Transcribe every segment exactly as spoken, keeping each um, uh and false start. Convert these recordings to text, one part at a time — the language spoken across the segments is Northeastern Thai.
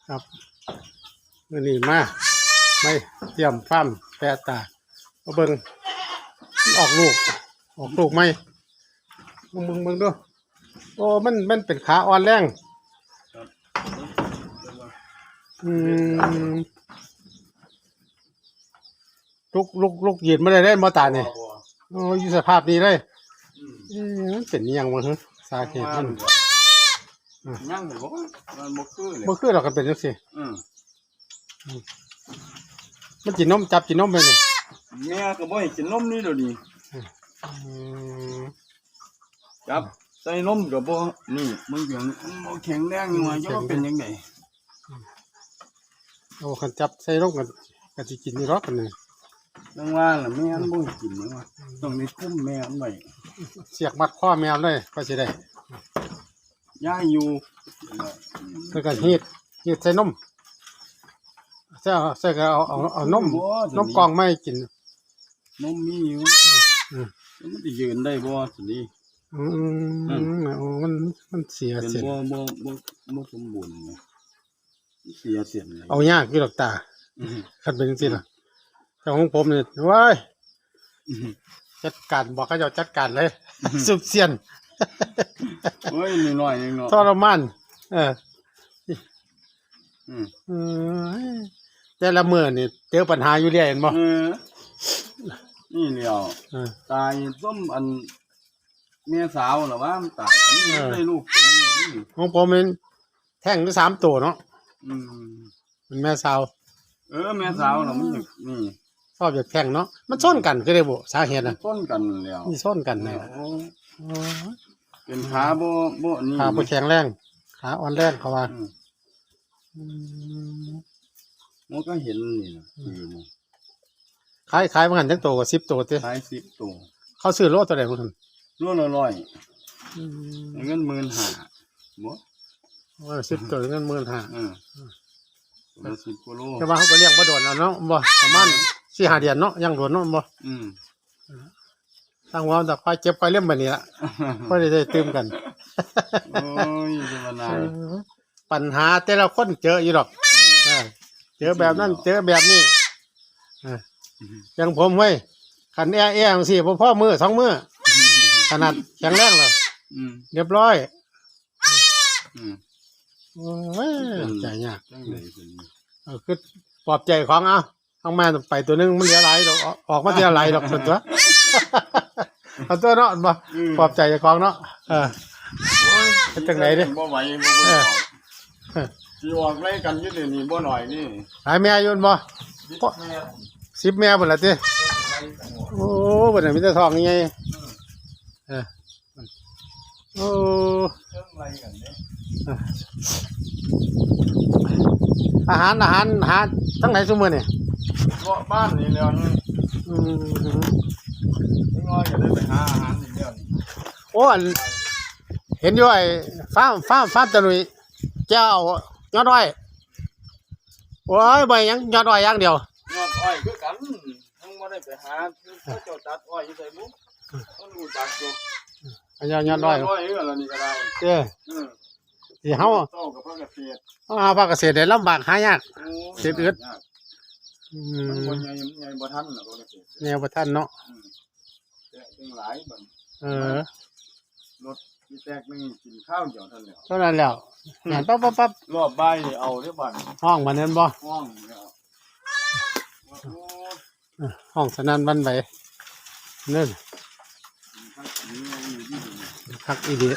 ครับ มื้อนี้มา ไม่เตรียมฟาร์มแปะตา มาเบิ่ง มันออกลูก ออกลูกไหม เบิ่ง เบิ่ง เบิ่งดู โอ้ มัน มันเป็นขาอ่อนแรง ครับ อืม ลูก ลูก ลูกยืนบ่ได้เลย บ่ตานี่ บ่ บ่ โอ้ อยู่สภาพนี้เลย อืม เอ๊ะ มันเป็นอิหยังวะ ฮะ สาเหตุมัน ว่ามัน อืม ยังเลย บ่ มันบ่คือเลย บ่คือหรอก ก็เป็นจังซี่ อืม อืม มันกินนม จับกินนมไปนี่ แม่ก็บ่ให้กินนมนี่เดี๋ยวนี้ อืม อืม จับใส่นมก็บ่ นี่ มันยัง มันบ่แข็งแรงอยู่ว่า บ่แข็ง จะว่าเป็นจั่งใด อืม โอ้ คันจับใส่นมก็ ก็สิกินอยู่ดอกอันนี้ จั่งว่าล่ะ แม่มันบ่ให้กินหยังวะ อืม ต้องได้คุมแม่มันไว้ เสียกมัดคอแม่มันเลย ก็สิได้ ย้ายอยู่ แล้วก็ฮีด ฮีดใส่นม ใส่ ใส่ก็เอา เอา เอานม บ่ นมกล่องมาให้กิน นมมีอยู่ อืม แล้วมันสิยืนได้บ่สินี่ อืม อืม โอ้ มัน มันเสีย เป็น เส้น บ่ บ่ บ่ บ่สมบูรณ์ไง เสียเส้นเลย เอายากอยู่ดอกตา อืม คันเป็นจังซี่ล่ะ แต่ของผมนี่ ว้าย อืม จัดการ บอกเขาเจ้าจัดการเลย อืม สุดเสี้ยน โอ้ย น้อยๆ นึงเนาะ ทรมาน เออ อืม เออ แต่ละมื้อนี่เจอปัญหาอยู่เรื่อย เห็นบ่ เออ นี่แหล้ว เออ ตายส้มอัน แม่สาวเหรอวะ มันตาย อันนี้ เออ ได้ลูกตัวนี้ ของผมมันแท้งอยู่สามตัวเนาะ อืม เป็นแม่สาว เออ แม่สาวเหรอ มันอยาก นี่ ชอบอยากแท้งเนาะ มันชนกันคือได้บ่ สาเหตุน่ะ มันชนกันแล้ว นี่ชนกันน่ะ เออ โอ้ เป็นขาบ่ บ่ นี่ ขาบ่แข็งแรง ขาอ่อนแรงเขาว่า อืม อืม มันก็เห็นนี่นะ อืม คือมัน ขาย ขายมันหันจักตัวก็สิบตัวติ ขายสิบตัว เขาซื้อโลเท่าไหร่มันหัน โลละร้อย อืม เงินหมื่นห้า บ่ เออ สิบตัวเงินหมื่นห้า เออ ตัวละสิบกว่าโล แต่ว่าเขาก็เลี้ยงบ่โดนแล้วเนาะ บ่ ประมาณสี่ห้าเดือนเนาะ ยังโดนเนาะ บ่ อืม ตั้งว่าจะคอยเจ็บคอยเล่มบัดนี้ละ พอได้ ได้ตื่มกัน โอ้ย ธรรมดา เออ ปัญหาแต่ละคนเจออยู่ดอก อืม เออ เจอแบบนั้น เจอแบบนี้ เออ อืม อย่างผมเว้ย คันแอ่ๆจั่งซี้ บ่พอมื้อสองมื้อ อืม ขนาดแข็งแรงแล้ว อืม เรียบร้อย อืม โอ้ย เป็น ใจยาก จังใด๋เป็น เออ คือปลอบใจของ เอา เอามาไปตัวหนึ่ง มันเหลือหลายดอก ออก ออกมาเท่าหลายดอก ส่วนตัว เอาตัวเนาะ บ่ อืม ปลอบใจเจ้าของเนาะ เออ โอ้ย เป็นจังใด๋เด้ บ่ไหว บ่ไหว เออ สิออกรายการอยู่เดี๋ยวนี้บ่หน่อยนี่ หลายแม่อยู่บ่ สิบแม่ สิบแม่พุ่นล่ะติ โอ้ เพิ่นน่ะมีแต่ท้องใหญ่ อืม เออ โอ้ เชิงไรกันเนี่ย อาหาร อาหาร หาทางไหนซุมื้อนี่ เลาะบ้านนี่แหล้วนี่ อืม เล็กน้อยก็ได้ไปหาอาหารอีกแล้วนี่ โอ้ อัน เห็นอยู่ไอ้ฟาร์ม ฟาร์ม ฟาร์มตะหนุย แก้ว ยอดอ้อย โอ้ย บ่หยัง ยอดอ้อยอย่างเดียว ยอดอ้อยคือกัน ยังบ่ได้ไปหา เขาเจ้าตัดอ้อยอยู่ไสบุ มันรู้จักอยู่ อันยอด ยอดอ้อย ยอดอ้อยคือกันล่ะนี่ก็ได้ เออ อืม สิเฮา เจ้ากับภาคเกษตร เฮาหาภาคเกษตรได้ลำบากหายาก โอ้ย เศษอึด ยาก อืม มันบ่ใหญ่ มันใหญ่บ่ทันน่ะภาคเกษตร ใหญ่บ่ทันเนาะ อืม แตกจังหลายบัด เออ รถอีแตกหนึ่งกินข้าวเดียวเท่านั้นแหละ เท่านั้นแล้ว อืม งานปั๊บปั๊บปั๊บ รอบบ่ายนี่เอาเด้อบัด ห้องบัดนั้นบ่ ห้องแล้ว โอ้ ห้องสนั่นหวั่นไหว เด้อ คักอีหลี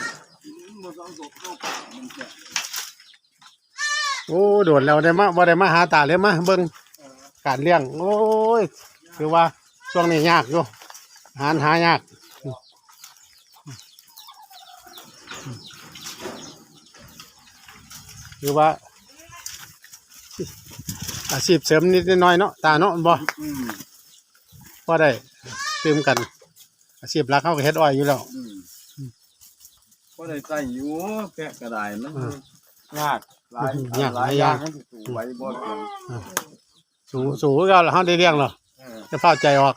โอ้ โดนแล้วได้มา บ่ได้มาหาตาเลย มาเบิ่งการเลี้ยง โอ้ย คือว่าช่วงนี้ยากอยู่ อาหารหายาก คือว่า อาชีพเสริมนิดหน่อยเนาะ ตาเนาะ บ่ อืม พอได้ตื่มกัน อาชีพหลักเฮาก็เฮ็ดอ้อยอยู่แล้ว อืม พอได้ใช้อยู่ แกะกระดาษมัน อ่า ยากหลาย อืม ยาก หลาย หลายอย่าง อย่าง มันสิสู้ไหวบ่เก่ง อ่า สู้ สู้คือเก่าล่ะ เฮาได้เลี้ยงแล้ว เออ จะฟ้าวใจออก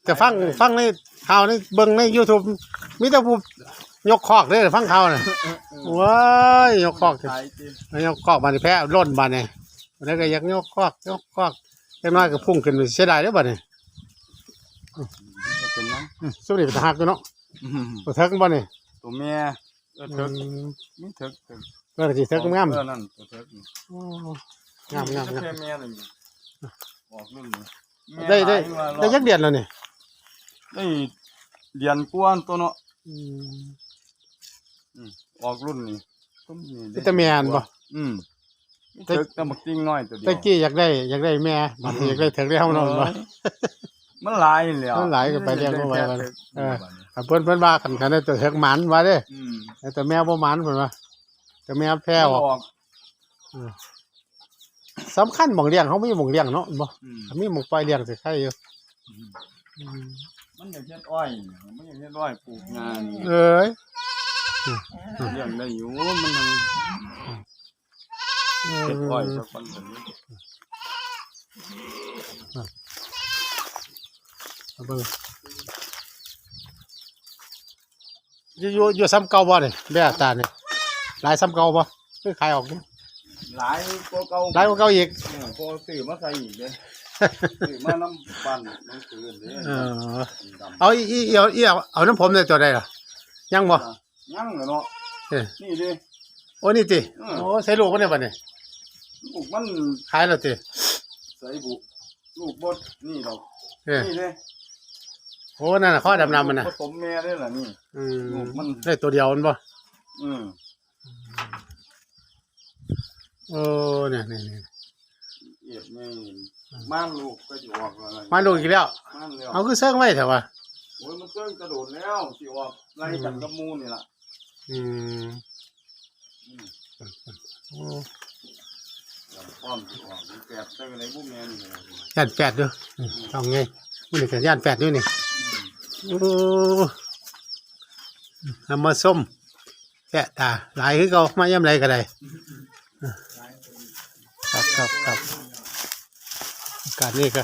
แต่ฟัง ได้ ฟังในข่าว ในเบิ่งในยูทูบ มีแต่ผู้ ยกคอกเด้อ ฟังเขาน่ะ เออเออ โอ้ย ยกคอก ขายติ ยกคอก บาดนี้แพ้ล้น บาดนี้ แล้วก็อยากยกคอก ยกคอก จักหน่อยก็พุ่งขึ้นไป เสียดายเด้อ บาดนี้ มันก็เป็นหยัง อืม ซุมนี้เป็นตาฮักอยู่เนาะ อืม ตัวเถิกบ่นี่ ตัวแม่ เออ เถิก อืม มีเถิก เถิก เออ สิเถิกงาม เออ นั่น ตัวเถิกนี่ โอ้ งาม งาม งาม แค่แม่เลยนี่ ออกรุ่นนี้ ได้ ได้ แม่หลายกว่า ได้จักเดือนแล้วนี่ ได้เดือนกว่าตัวเนาะ อืม อืม ออกรุ่นนี้ ซุมนี้ มีแต่แม่นบ่ อืม แต่ เถิกแต่บักติ่งน้อยตัวเดียว แต่กี้อยากได้ อยากได้แม่ บัดนี้อยากได้เถิกแล้วเนาะ เออ มันหลายแล้ว มันหลายก็ไปเลี้ยงบ่ไหว มันได้แค่เถิก เออ บัดนี้ คันเพิ่น เพิ่นว่าคัน คันได้ตัวเถิกหมานว่าเด้ อืม แต่แม่บ่หมานเพิ่นว่า แต่แม่แพ้ออก มันออก เออ สำคัญหม่องเลี้ยง เขามีหม่องเลี้ยงเนาะ บ่ อืม มีหม่องปล่อยเลี้ยงสิไข่อยู่ อืม อืม มันอยากเฮ็ดอ้อย มันอยากเฮ็ดอ้อยปลูกงานี่ เอ้ย เลี้ยงได้อยู่ มันยัง เออ เฮ็ดอ้อยสักวันเถอะ เอาเบิ่ง อยู่ อยู่ อยู่ส่ำเก่าบ่นี่ แบ่ตานี่ หลายส่ำเก่าบ่ คือขายออกนี่ หลายกว่าเก่า หลายกว่าเก่าอีก เออ พอซื้อมาใส่อีกเด้ ซื้อมานำบ้านหนังสือเด้ เออ ดำ เอาอี อี เอา อี เอา เอานำผมเนี่ยตัวใดล่ะ ยังบ่ ยังเหรอเนาะ เออ นี่เด้ โอ้ นี่ติ เออ โอ้ ใส่ลูกมันเนี่ยบัดนี้ ลูกมัน ขายแล้วติ ใส่บุ ลูกบ่นี่ดอก เออ นี่เด้ โอ้ นั่นน่ะ ข้อดำๆมันน่ะ ผสมแม่ได้ล่ะนี่ อืม ลูกมัน ได้ตัวเดียวมันบ่ อืม เออ เนี่ย เนี่ย เนี่ย เอียดแม่งม่านลูกก็สิออกแล้วนะ ม่านลูกอีกแล้ว ม่านแล้ว เอาคือเซิงไว้แท้วะ โอ้ย มันเซิงกระโดดแล้ว สิออกไล่กันกับหมู่นี่ล่ะ อืม อืม โอ้ จำป้อมสิออก มันแปดเซิงอะไรพวกแม่นี่ล่ะ ย่านแปดอยู่ อืม ต้องไง มื้อนี้ก็ย่านแปดอยู่นี่ อืม โอ้ เอามาส้ม แปะตา หลายคือเก่า มายามใดก็ได้ ครับ ครับ ครับ โอกาสนี้ก็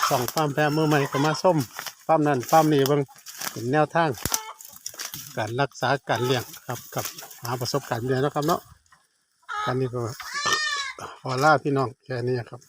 ส่องฟาร์มแพะมือใหม่ก็มาส้ม ฟาร์มนั่น ฟาร์มนี้เบิ่ง เป็นแนวทาง การรักษา การเลี้ยงครับ ครับ หาประสบการณ์เดียวนะครับเนาะ ตอนนี้ก็ขอลาพี่น้องแค่นี้ครับ